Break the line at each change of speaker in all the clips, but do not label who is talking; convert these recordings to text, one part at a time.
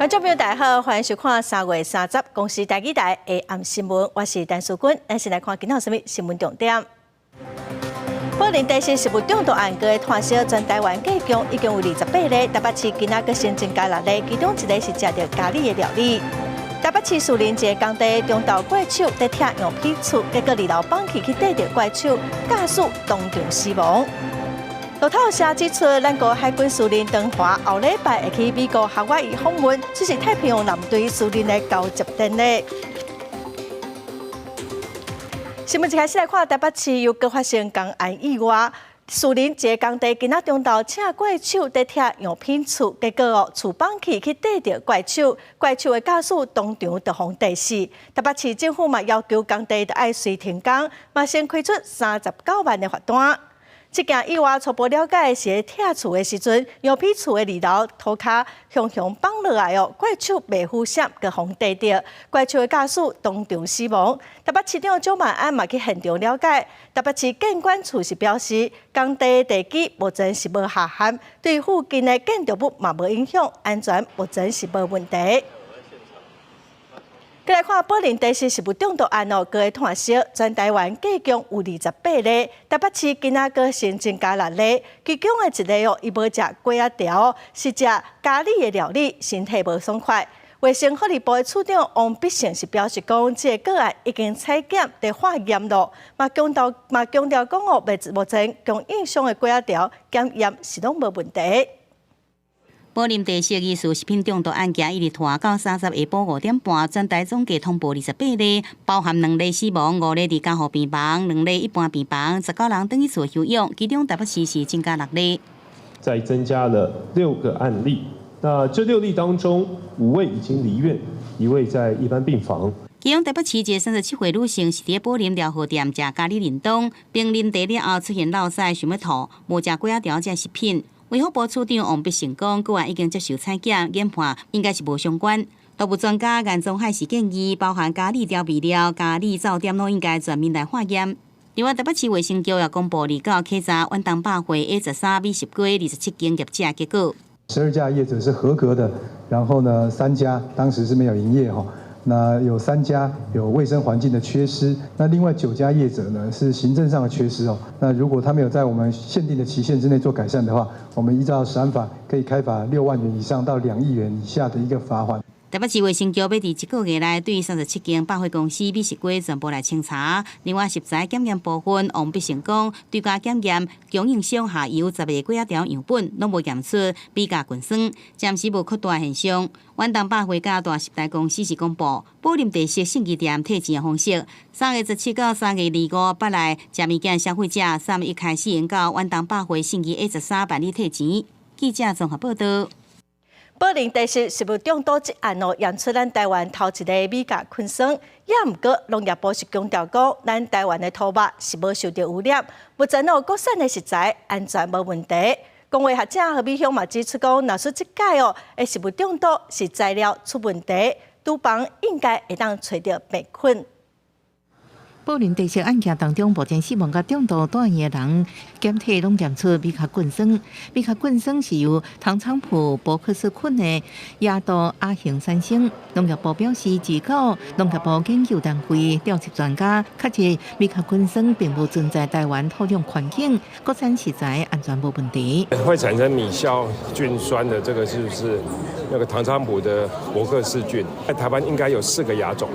眾朋友大家好，歡迎收看3月30公視台語台下暗新聞，我是陳淑君。咱先來看今仔有啥物新聞重點。寶林茶室食物中毒案閣拖燒，全台灣計共已經有28例，台北市今仔閣新增加六例，其中一个是食著咖喱的料理。台北市士林一个工地中晝怪手佇拆樣品厝，結果二樓放氣去硩著怪手，駕駛當場死亡。路透社指出，咱國海軍司令唐華後禮拜會去美國夏威夷訪問，這是太平洋艦隊司令的交接典禮。新聞一開始來看，台北市又閣發生工安意外，士林一个工地今仔中晝請怪手佇拆樣品厝，結果哦，厝放氣去硩著怪手，怪手的駕駛當場就予硩死。台北市政府嘛要求工地著愛隨停工，嘛先開出39萬的罰單。這件意外初步了解是佇拆厝的時陣，樣品厝的二樓塗跤雄雄放落來哦，怪手袂赴閃，閣予硩著，怪手的駕駛當場死亡。台北市長蔣萬安嘛去現場了解，台北市建管處是表示，工地地基目前是無下陷，對附近的建築物嘛無影響，安全目前是無問題。閣來看寶林茶室食物中毒案哦，閣會拖燒，全台灣計共有28例，台北市今仔閣新增加六例，其中的一例哦，伊無食粿仔條，是食咖喱的料理，身體無爽快。衛生福利部的處長王必勝是表示講，這個個案已經採檢佇化驗咯，嘛強調講哦，目前供應商的粿仔條檢驗是攏無問題。
寶林茶室疑似食品中毒案件一直拖到30下晡5點半，全台總計通報28例，包含兩例死亡、五例佇加護病房、兩例一般病房，19人轉去厝休養，其中台北市是增加六例，
再增加了六個案例。那這六例當中，五位已經離院，一位在一般病房。
其中台北市一个37歲女性是佇寶林寮河店食咖喱便當，冰啉茶了後出現落屎，想欲吐，無食粿仔條這食品。衛福部處長王必勝講，個案已經接受採檢，研判應該是無相關。動物專家顏宗海是建議，包含咖喱調味料、咖喱早點，攏應該全面來化驗。另外，台北市衛生局也公布二九稽查遠東百貨 A 13美食街27間業者結果，
12家業者是合格的，然後呢，三家當時是沒有營業哈。那有三家有衛生環境的缺失，那另外九家業者呢是行政上的缺失哦。那如果他沒有在我們限定的期限之內做改善的話，我們依照食安法可以開罰6萬元以上到2億元以下的一個罰鍰。
台北市衛生局欲佇這個月內對37間百貨公司美食街全部來清查。另外，食材檢驗部分，王必勝講，追加檢驗供應商下游10個粿仔條樣本，攏無驗出米酵菌酸，暫時無擴大現象。遠東百貨佮大食代公司是公布，寶林茶室信義店退錢的方式，3月17到3月25，捌來食物件消費者，3月1開始會到遠東百貨信義 A 13辦理退錢。記者綜合報道。
寶林茶室食物中毒這案哦，驗出咱台灣頭一個米酵菌酸，也毋過農業部是強調講，咱台灣的土肉是無受著污染，目前哦國產的食材安全無問題。公衛學者何美鄉嘛指出講，若說這擺哦，的食物中毒是材料出問題，廚房應該會當揣著病菌。
寶林茶室案件當中，目前死亡佮中毒住院的人，檢體攏驗出米酵菌酸。米酵菌酸是由糖菖蒲伯克氏菌的亞毒亞型產生。農業部表示，自到農業部研究單位調集專家，確認米酵菌酸並無存在台灣土壤環境，國產食材安全無問題。
會產生米酵菌酸的這個是不是那個糖菖蒲的伯克氏菌？在台灣應該有四個亞種，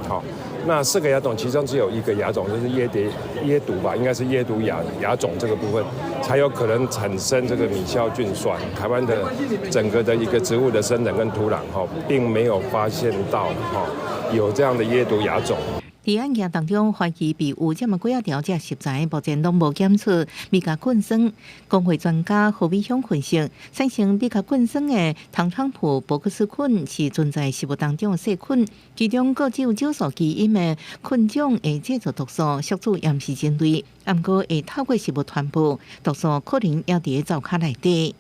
好。那四個亞種，其中只有一個亞種，就是椰蝶椰毒吧，應該是椰毒亞種這個部分，才有可能產生這個米酵菌酸。台灣的整個的一個植物的生長跟土壤，哈，並沒有發現到哈有這樣的椰毒亞種。
佇案件當中，懷疑被污染的粿仔條這食材，目前攏無檢出米酵菌酸。公衛專家何美鄉分析，產生米酵菌酸的糖菖蒲伯克氏菌是存在食物當中的細菌，其中閣只有少數基因的菌種會製造毒素，宿主也毋是人類，毋過會透過食物傳播，毒素可能猶佇灶跤內底。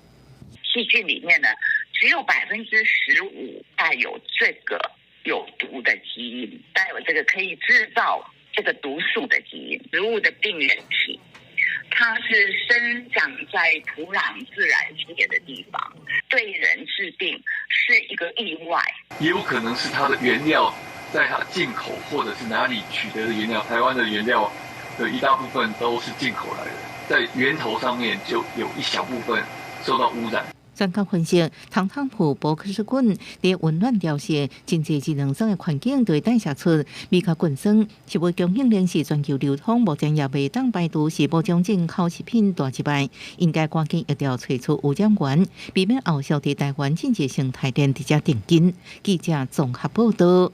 細菌裡面呢，只有15%帶有這個有毒的基因，帶有這個可以製造這個毒素的基因。食物的病原體，它是生長在土壤自然界的地方，對人致病是一個意外，
也有可能是它的原料在它進口或者是哪裡取得的原料，台灣的原料的一大部分都是進口來的，在源頭上面就有一小部分受到污染。
專家分析，糖菖蒲伯克氏菌佇溫暖潮濕、真濟熱能酸的環境，就會代謝出米酵菌酸。食物供應鏈是全球流通，目前也袂當排除是無將進口食品帶入來，應該趕緊疫調揣出污染源，避免後續佇台灣進入生態鏈直接斷根。記者綜合報道。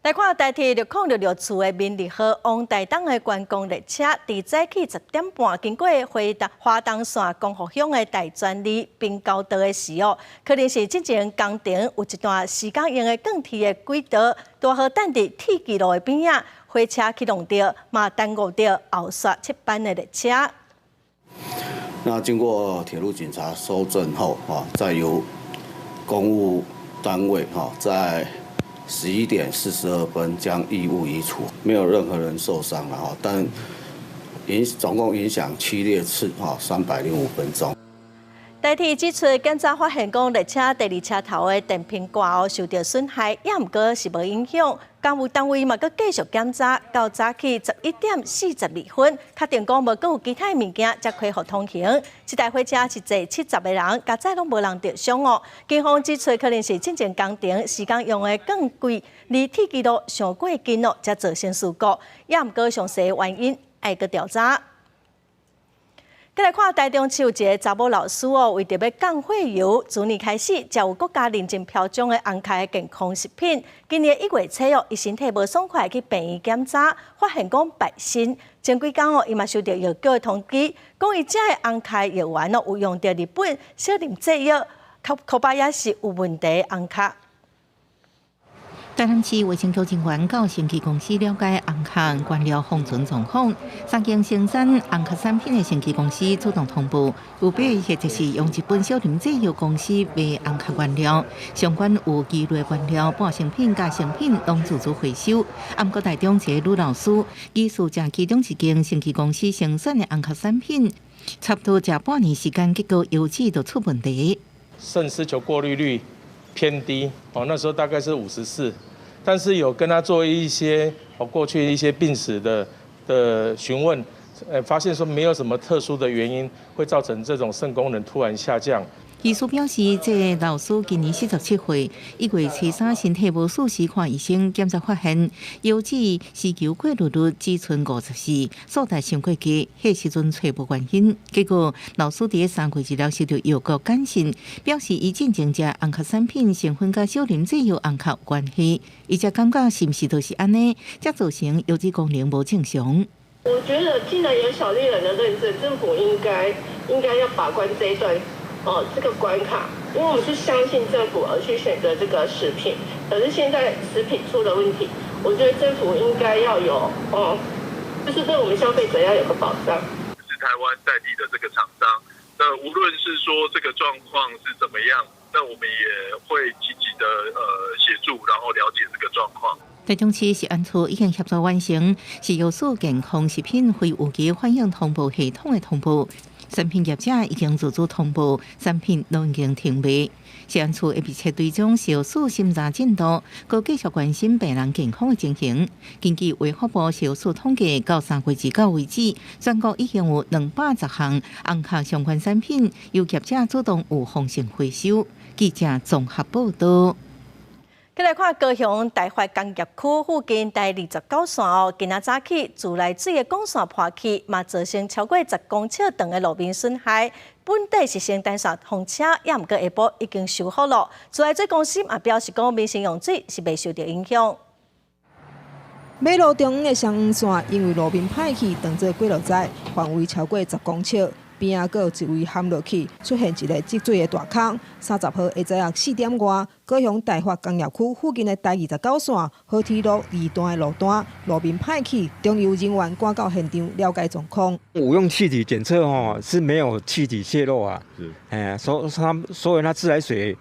來看台鐵6066次的民力號往台東的觀光列車，佇早起10點半經過花東線光復鄉的大專里平交道的時候，可能是進前工程有一段時間用的鋼鐵的軌道，拄好擲佇鐵軌路的邊仔，火車去挵著，嘛耽誤著後續7班的列車。
那經過鐵路警察搜證後，啊，再由公務單位，哈，在11點42分將異物移除，沒有任何人受傷了哈，但總共影響7列次哈，305分鐘。
台鐵指出，檢查發現講列車第二車頭的電瓶掛哦受著損害，也毋過是無影響。工務單位嘛，閣繼續檢查，到早起11點42分，確定講無閣有其他物件，才恢復通行。這台火車是坐70個人，加載攏無人著傷哦。警方指出，可能是進前工程時間用的鋼軌離鐵軌路傷過近哦，才造成事故。也毋過詳細原因愛閣調查。閣來看台中市有一个查某老師哦，為著欲降血油，自年開始食有國家認證標準的紅殼健康食品。今年1月初哦，伊身體無爽快去病院檢查，發現講敗腎。前幾工哦，伊嘛收著藥局的通知，講伊食的紅殼藥丸哦，有用著日本小林製藥，恐怕也是有問題的紅殼。
台南市衛生局人員到生技公司了解紅殼原料封存狀況，三間生產紅殼產品的生技公司主動通報，有八或者是用日本小林製藥公司賣紅殼原料，相關有疑慮原料、半成品、佮成品攏自主回收。啊，毋過台中一个女老師，疑似食其中一間生技公司生產的紅殼產品，差不多食半年時間，結果油脂就出問題。
腎絲球過濾率偏低，哦，那時候大概是54。但是有跟他做一些哦過去一些病史的詢問，發現說沒有什麼特殊的原因會造成這種腎功能突然下降。
醫師表示，這个老師今年47歲，1月初3身體無舒適，看醫生檢查發現油脂絲球過濾率只剩54，數值傷過低，彼時陣揣無原因。結果老師佇3月26收著藥局簡訊，表示伊進前食紅殼產品成分佮小林製藥紅殼有關係，伊才感覺是毋是就是按呢，才造成油脂功能無正常。
我覺得既然有小麗人的認證，政府應該要把關這一段。哦，這個關卡，因為我們是相信政府而去選擇這個食品，可是現在食品出了問題，我覺得政府應該要有哦，就是對我們消費者要有個保障。
是台灣在地的這個廠商，那無論是說這個狀況是怎麼樣，那我們也會積極的協助，然後了解這個狀況。
台中市食安處已經協助完成食藥署健康食品非預期反應通報系統的通報。產品業者已經自主通報，產品攏已經停賣。食安處會密切追蹤食藥署審查進度，閣繼續關心病人健康的情形。根據衛福部食藥署統計，到3月29為止，全國已經有210項紅殼相關產品由業者主動預防性回收。記者綜合報道。
閣來看高雄大發工業區附近台29線哦，今仔早起自來水的管線破去，嘛造成超過10公尺長的路面損害。本底是先單線通車，也毋過下晡已經修好了。自來水公司嘛表示講，民生用水是袂受著影響。
馬路中央的雙黃線因為路面歹去，當做過路仔，範圍超過10公尺。邊仔閣有一位陷落去，出現一個積水的大空。30號下晝仔4點外，高雄大發工業區附近的台29線和鐵路二段的路段，路面歹去，中油人員趕到現場了解狀況。
我用氣體檢測吼，是沒有氣體洩漏啊。是，哎，所以它自來水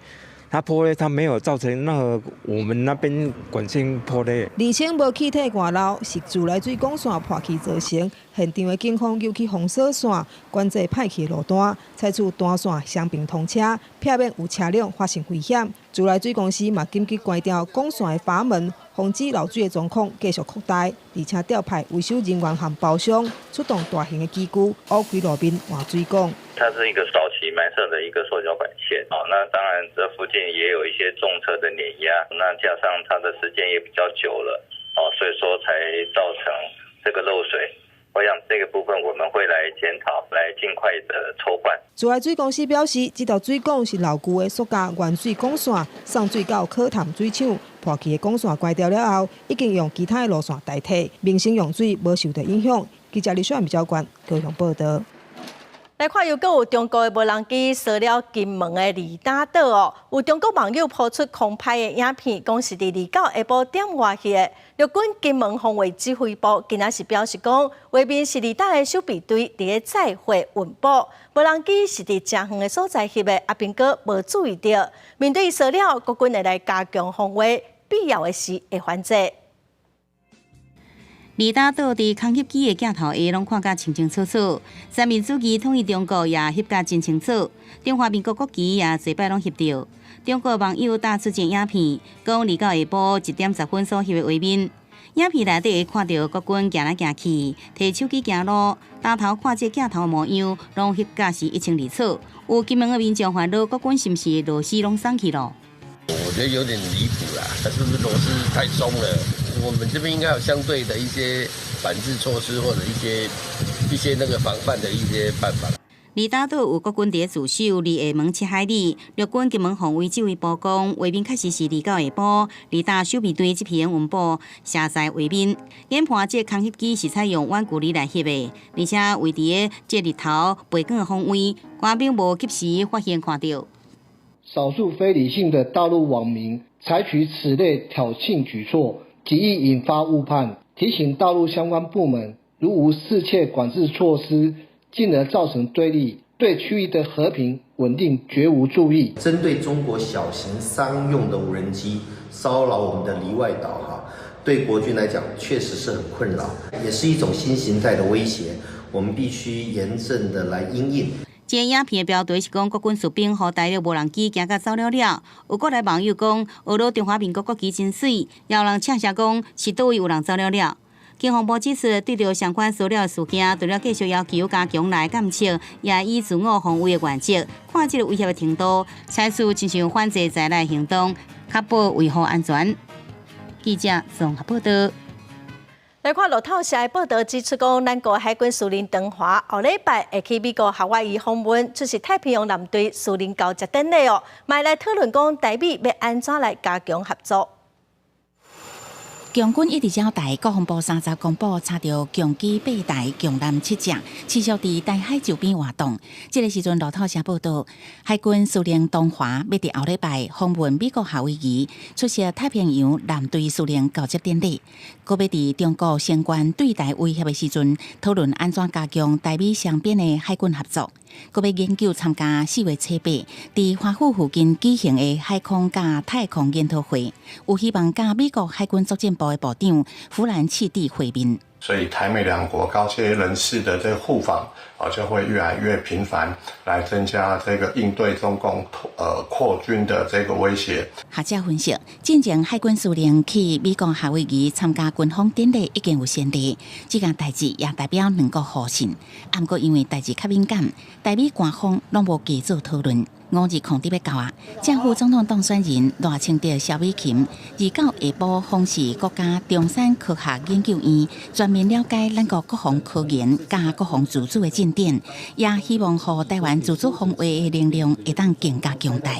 它破裂，它沒有造成那個我們那邊管線破裂。
釐清無氣體外漏，是自來水管線破去造成。現場的警方又去封鎖線，管制歹去的路段，採取單線雙並通車，避免有車輛發生危險。自來水公司嘛緊急關掉管線的閥門，防止漏水的狀況繼續擴大。而且調派維修人員和包商出動大型的機具，挖開路面換水管。
它是一個早期埋設的一個塑膠管線，哦，那當然這附近也有一些重車的碾壓，那加上它的時間也比較久了，哦，所以說才造成這個漏水。我想這個部分我們會來檢討，來盡快的抽換。
自來水公司表示，這條水管是老舊的塑膠原水管線，送水到可潭水廠，破去的管線關掉了後，已經用其他的路線代替，民生用水無受到影響。記者李雪比較關高雄報道。
來看，又閣有中國的無人機騷擾金門的二打島哦。有中國網友 po 出空拍的影片，講是佇29下晡點外翕的。陸軍金門防衛指揮部今仔是表示講，畫面是二打的守備隊佇咧載貨運補，無人機是佇誠遠的所在翕的，阿兵哥無注意著。面對騷擾，國軍會來加強防衛，必要的時會反制。
二打島佇空翕機的鏡頭下，攏看甲清清楚楚。三民主義統一中國也翕甲真清楚，中華民國國旗也濟擺攏翕著。中國網友打出這影片，講29下晡1點10分所翕的畫面。影片內底會看著國軍行來行去，提手機行路，擔頭看這鏡頭模樣，攏翕甲是一清二楚。有金門的民眾煩惱，國軍是毋是螺絲攏鬆去囉？
我覺得有點離譜啦，是不是螺絲太鬆了？我們這邊應該有相對的一些反制措施，或者一些那個防範的一些辦法。
二打島有國軍佇駐守，離廈門7海里。陸軍金門防衛指揮部講，畫面確實是29下晡，二打守備隊執行運補卸載畫面。研判這空翕機是採用遠距離來翕的，而且位佇這日頭背光的方位，官兵無及時發現看著。
少數非理性的大陸網民採取此類挑釁舉措，極易引發誤判。提醒大陸相關部門，如無適切管制措施，進而造成對立，對區域的和平穩定絕無助益。
針對中國小型商用的無人機騷擾我們的離外島，哈，對國軍來講確實是很困擾，也是一種新形態的威脅，我們必須嚴正的來因應。
這個影片的標題是講國軍士兵予大陸無人機驚甲走了了。有國內網友講，呵囉中華民國國旗真媠，也有人嗆聲講是佗位有人走了了。警防部指出，對著相關騷擾事件，除了繼續要求加強來監測，也以自我防衛的原則，看這個威脅的程度，採取親像反制在內行動，確保維護安全。記者綜合報道。
來看路透社的報道指出，講咱國海軍司令唐華後禮拜會去美國夏威夷訪問，出席太平洋艦隊司令交接典禮哦，嘛來討論講台美欲按怎來加強合作。
共軍一直交代，國防部30公布查著共機八台、共艦七隻，持續佇台海周邊活動。這个時陣，路透社報道，海軍司令唐華欲佇後禮拜訪問美國夏威夷，出席太平洋艦隊司令交接典禮。閣欲佇中國相關對台威脅的時陣，討論按怎加強台美雙邊的海軍合作。閣欲研究參加4月初8佇華府附近舉行的海空佮太空研討會，有希望佮美國海軍作戰部的部長弗蘭契蒂會面。
所以台美兩國高階人士的這個互訪啊，就會越來越頻繁，來增加這個應對中共擴軍的這個威脅。
學者分析，進前海軍司令去美國夏威夷參加軍方典禮已經有先例，這件代誌也代表兩國互信。毋過因為代誌較敏感，台美官方攏無加做討論。5日空佇欲到啊！正副總統當選人賴清德、蕭美琴，29下晡訪視國家中山科學研究院，全面了解咱國國防科研佮國防自主的進展，也希望予台灣自主防衛的能量會當更加強大。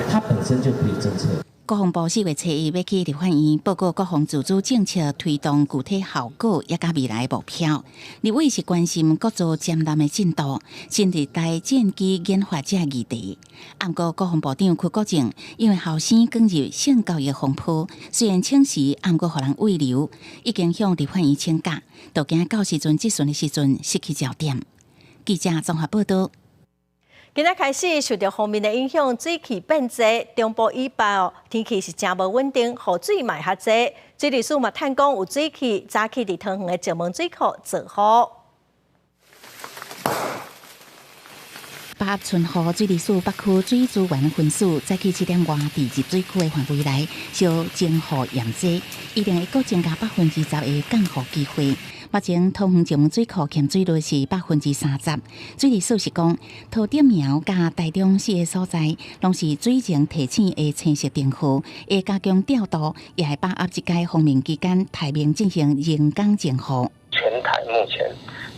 它本身就可以偵測。
國防部4月初1欲去立法院報告國防自主政策推動具體效果，抑佮未來目標。立委是關心國造潛艦的進度，新一代戰機研發這議題。毋過國防部長邱國正因為後生捲入性教育風波，雖然請辭，毋過予人慰留，已經向立法院請假，都驚到時陣質詢的時陣失去焦點。記者綜合報道。
今仔開始受著鋒面的影響，水汽變濟，中部以北哦，天氣是誠無穩定，雨水嘛會較濟。水利署嘛嘆講有水汽，早起佇桃園的石門水庫造雨。
八合春雨，水利署北區水資源分署早起7點外，佇入水區的範圍內，燒增雨驗災，一定會閣增加10%的降雨機會。目前桃園石門水庫欠水率是30%。水利署是講，桃竹苗佮台中四个所在，攏是水情提醒的青色燈號，會加強調度，也會把握這屆鋒面期間台面進行人工增雨。
全台目前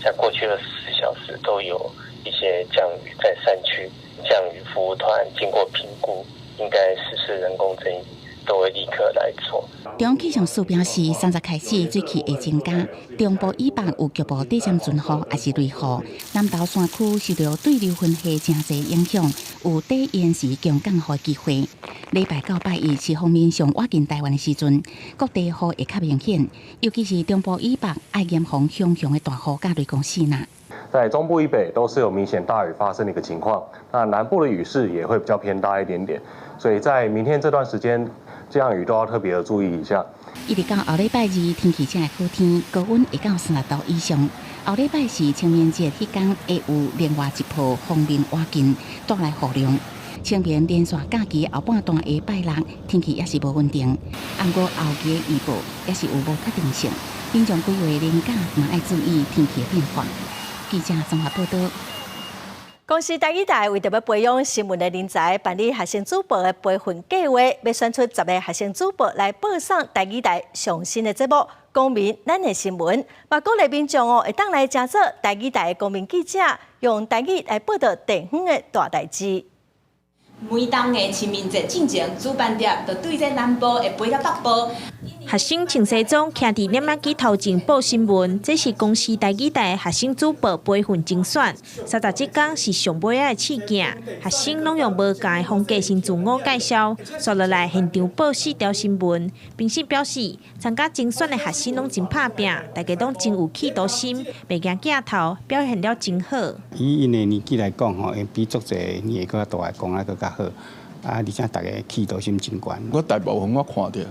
在過去24小時都有一些降雨，在山區降雨服務團經過評估，應該實施人工增雨，都會立刻來做。
中央氣象署表示，30開始水汽會增加，中部以北有局部短暫陣雨，抑是雷雨。南投山區受著對流雲系誠濟影響，有短延時強降雨的機會。禮拜到拜一是鋒面上倚近台灣的時陣，各地雨會較明顯，尤其是中部以北愛嚴防熊熊的大雨佮雷公爍啦。
在中部以北都是有明顯大雨發生的一個情況，那南部的雨勢也會比較偏大一點點，所以在明天這段時間降雨都要特別的注意一下。
一直到後禮拜二天氣才會好天，高溫會到30度以上。後禮拜四清明節彼天會有另外一波鋒面倚近，帶來雨量。清明連續假期後半段下拜六天氣也是無穩定，毋過後期的預報也是有無確定性，民眾規劃連假嘛愛注意天氣的變化。記者綜合報道。
公視台語台為著欲培養新聞的人才，辦理學生主播的培訓計劃，欲選出10个學生主播來報送台語台上新的節目《公民咱的新聞》，嘛鼓勵民眾哦，會當來成做台語台的公民記者，用台語來報導地方的大代誌。
每冬的清明節進前，主辦者就對這南部會飛到北部。
學生穿西裝，徛佇攝影機頭前報新聞，這是公視台語台學生主播培訓甄選。37工是上尾仔的試鏡，學生攏用無仝的風格先自我介紹，紲落來現場報四條新聞。評審表示，參加甄選的學生攏真拍拚，大家攏真有企圖心，袂驚鏡頭，表現了真好。
以𪜶的年紀來講，吼，比足濟年閣較大的講啊閣較好。啊，而且逐家企圖心真懸。
我大部分我看著，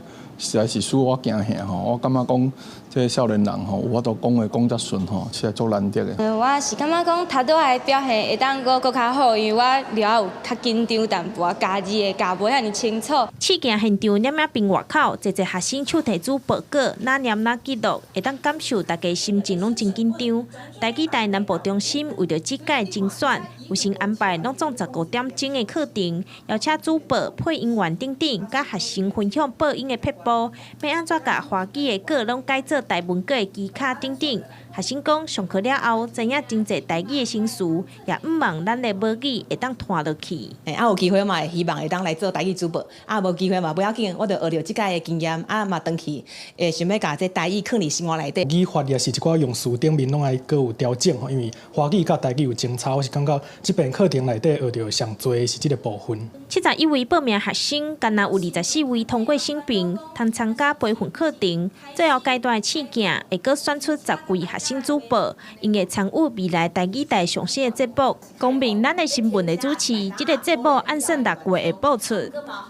實在是使我驚嚇吼。我感覺講，這个少年人吼，有法度講話講遮順吼，實在足難得的。
我是感覺講，頭拄仔的表現會當閣閣較好，因為我了有較緊張淡薄仔，咬字會咬無遐爾清楚。
試鏡現場攝影棚外口，濟濟學生手提紙報告，哪念哪記錄，會當感受大家心情攏真緊張。台語台南部中心為著這屆甄選，有先安排攏總15點鐘的課程，邀請主播、配音員等等，佮學生分享播音的撇步，欲按怎共華語的稿攏改做台文稿的技巧等等。學生講上課了後，知影真濟台語的新詞，也向望咱的母語會當傳落去。
欸，啊有機會嘛會希望會當來做台語主播，啊無機會嘛無要緊，我著學著這擺的經驗，啊嘛轉去會想欲共這台語囥佇生活內底。
語法也是一寡用詞頂面攏愛閣有調整吼，因為華語佮台語有相差，我是感覺這遍課程內底學著上濟是這个部分。
71位報名學生，敢若有24位通過審評，通參加培訓課程。最後階段的試鏡會閣選出10位學生主播，𪜶會參與未來台語台上新的節目《公民咱的新聞》的主持。這个節目按算6月會播出。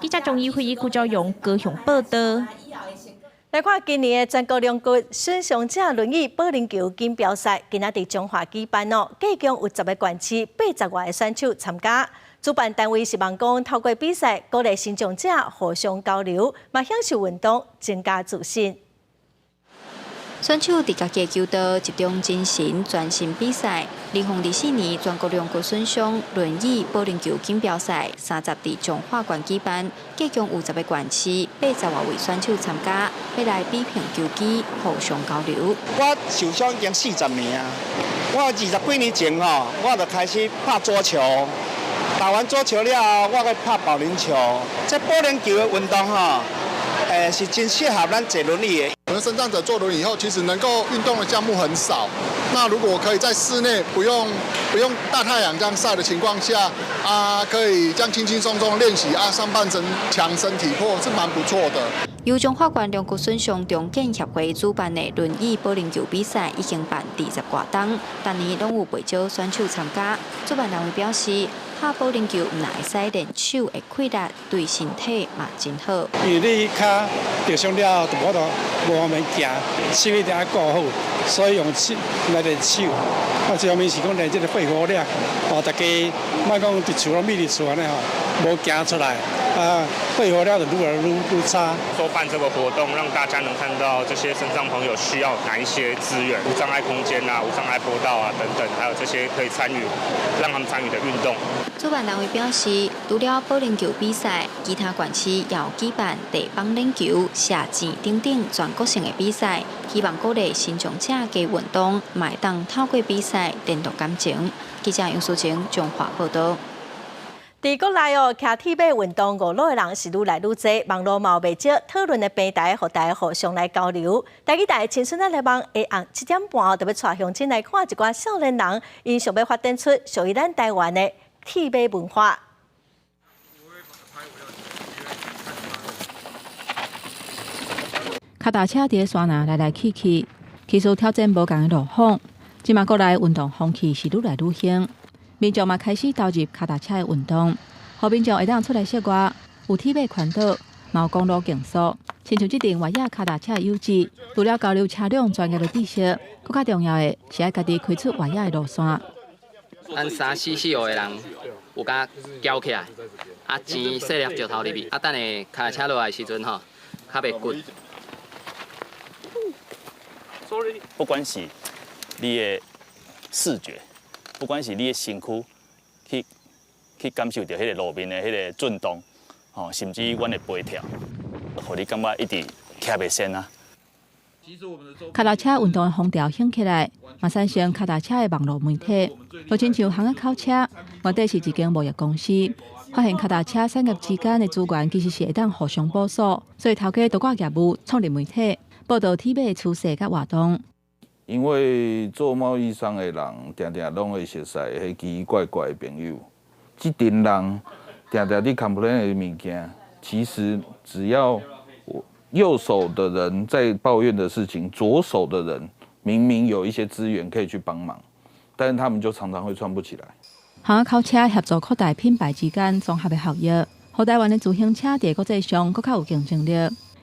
記者鍾怡輝、郭昭勇高雄報導。
來看今年的全國龍骨損傷者輪椅保齡球錦標賽，今仔佇彰化舉辦哦，計共有10个縣市80外个選手參加。主辦單位希望講透過比賽，鼓勵身障者互相交流，嘛享受運動，增加自信。
選手佇家己球道集中精神，專心比賽。2024年全國龍骨損傷輪椅保齡球錦標賽，30佇彰化縣舉辦，計共有10个縣市80外位選手參加，欲來比拼球技，互相交流。
我受傷已經40年啊，我20幾年前吼，我就開始拍桌球，打完桌球了後，我閣拍保齡球。這保齡球的運動吼，是真適合咱坐輪椅的。
我們身障者坐輪椅以後，其實能夠運動的項目很少。那如果可以在室內不用大太陽這樣曬的情況下，啊，可以這樣輕輕鬆鬆練習啊，上半身強身體魄是蠻不錯的。
由彰化縣龍骨損傷重建協會主辦的輪椅保齡球比賽已經辦20外冬，逐年攏有袂少選手參加。主辦單位表示，拍保齡球毋但會使練手的氣力，對身體嘛真好。
因為你跤著傷了後，就無法度無方便行，手一定愛顧好，所以用手來練手。啊，這方面是講練這个肺活量，哦，大家莫講佇厝攏覕佇厝按呢吼，無行出來，啊，肺活量就愈來愈愈差。
說辦這個活動，讓大家能看到這些身障朋友需要哪一些資源，無障礙空間啊、無障礙坡道啊等等，還有這些可以參與，讓他們參與的運動。
主辦單位表示，除了保齡球比賽，其他縣市也有舉辦地板欖球、射箭等等全國性的比賽，希望鼓勵身障者加運動，嘛會當透過比賽聯絡感情。記者楊淑晴彰化報導。
佇國內哦，騎鐵馬運動五路的人是愈來愈濟，網路嘛有袂少討論的平台，予大家互相來交流。台語台青春仔來網下暗7點半，就欲帶鄉親來看一寡少年人，𪜶想欲發展出屬於咱台灣的鐵馬文化。
跤踏車佇咧山林來來去去，其實挑戰無仝的路況。這馬國內運動風氣是愈來愈興，民眾嘛開始投入跤踏車的運動，予民眾會當出來室外，有鐵馬環島，嘛有公路競速，親像這頂越野跤踏車的友誼，除了交流車輛專業的知識，閣較重要的是愛家己開出越野的路線。
咱三四四五个人有共攪起來，啊錢細粒石頭入去，啊等下跤踏車落來的時陣吼，較袂骨。
不管是你的視覺，不管是你的身軀去感受著彼個路面的彼個震動，吼，甚至阮的飛跳，予你感覺一直徛袂先啊。
跤踏車運動的風潮興起來，嘛產生跤踏車的網路媒體，就親像巷仔口車，原底是一間貿易公司，發現跤踏車產業之間的資源其實是會當互相補數，所以頭家多掛業務創立媒體，報導鐵馬的趨勢佮活動。
因為做貿易商的人，定定攏會熟似彼奇奇怪怪的朋友。這陣人定定佇 complain 的物件，其實只要右手的人在抱怨的事情，左手的人明明有一些資源可以去幫忙，但是他們就常常會串不起來。
巷仔口車協助擴大品牌之間綜合的效益，予台灣的自行車佇國際上閣較有競爭力。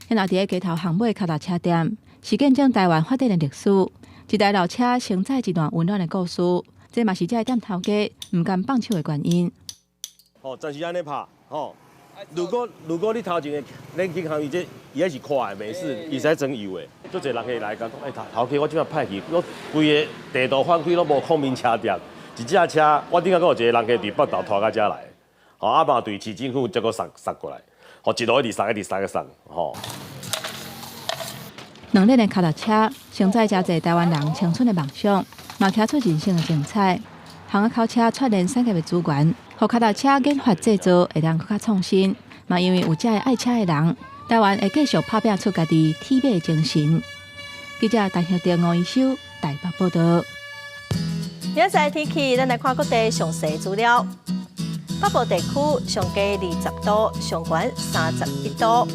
現在佇咧街頭巷尾跤踏車店，是見證台灣發展的歷史。一台老車承載一段溫暖的故事，這嘛是這个店頭家毋甘放手的原因。
哦，暫時按呢拍，吼。如果你頭前的冷氣行伊這伊彼是快的，沒事，伊使裝油的。足濟人客來講，欸，頭家我這擺歹去，我規個地圖翻開攏無孔明車店，一隻車我頂下閣有一個人客佇北投拖到遮來，吼，啊嘛對市政府才閣送送過來，吼，一路一直送，一直送，一直送，吼。
兩輪的跤踏車承載誠濟台灣人青春的夢想，嘛騎出人生的精彩。巷仔口車串聯產業的資源，予跤踏車研發製造會當閣較創新。嘛因為有遮个愛車的人，台灣會繼續拍拚出家己鐵馬精神。記者陳興德、吳一修台北報導。
現在天氣，咱來看各地詳細資料。北部地區上低20度，上懸31度。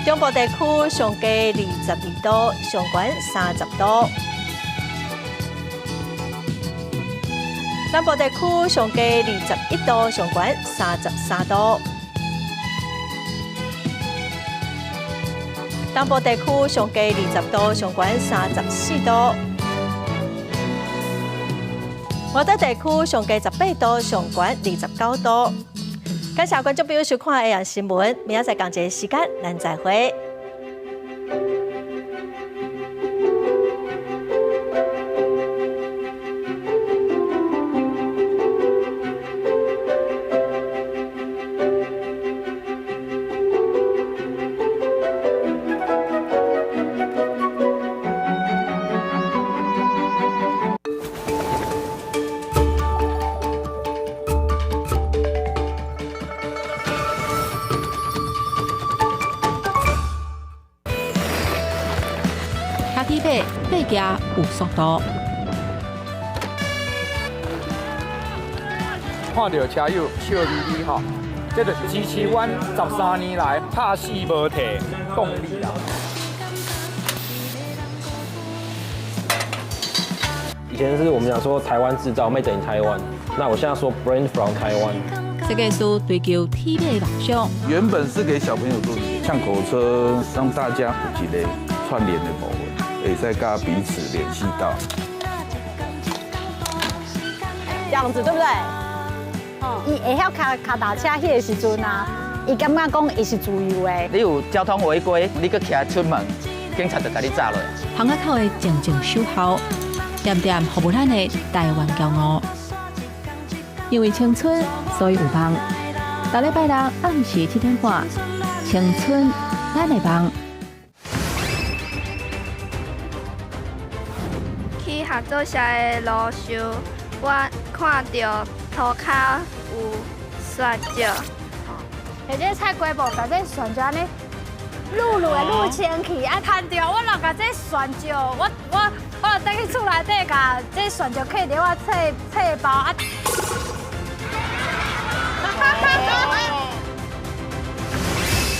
中部地區上低22度，上懸30度。南部地區上低21度，上懸33度。東部地區上低20度，上懸34度。外島地區上低18度，上懸29度。感謝觀眾朋友收看《下暗新聞》，明仔載仝一个時間，咱再會。
鐵馬爬行有速度。
看著車友笑眯眯吼，這就是支持阮13年來拍死無退動力啦。
伊
前是我們講說台灣製造，Made in Taiwan。那我現在說 Brand from Taiwan。
設計師追求體美夢想。
原本是給小朋友做像狗車，讓大家有一個串聯的部分，會使佮彼此聯繫到。
這樣子對不對？伊會曉騎跤踏車彼个時陣啊，伊感覺講伊是自由的。
你有交通違規，你閣騎出門，警察就共你抓落。
巷仔口的靜靜守候，點點服務咱的台灣驕傲。因為青春，所以有夢。逐禮拜六暗時7點半，青春咱的夢。
去合作社的路上，我看著塗跤有蒜椒，
或者菜瓜布共這蒜椒按呢，滷滷的滷清氣，啊，趁著我若共這蒜椒，我我我轉去厝內底共這蒜椒放佇我冊冊包啊。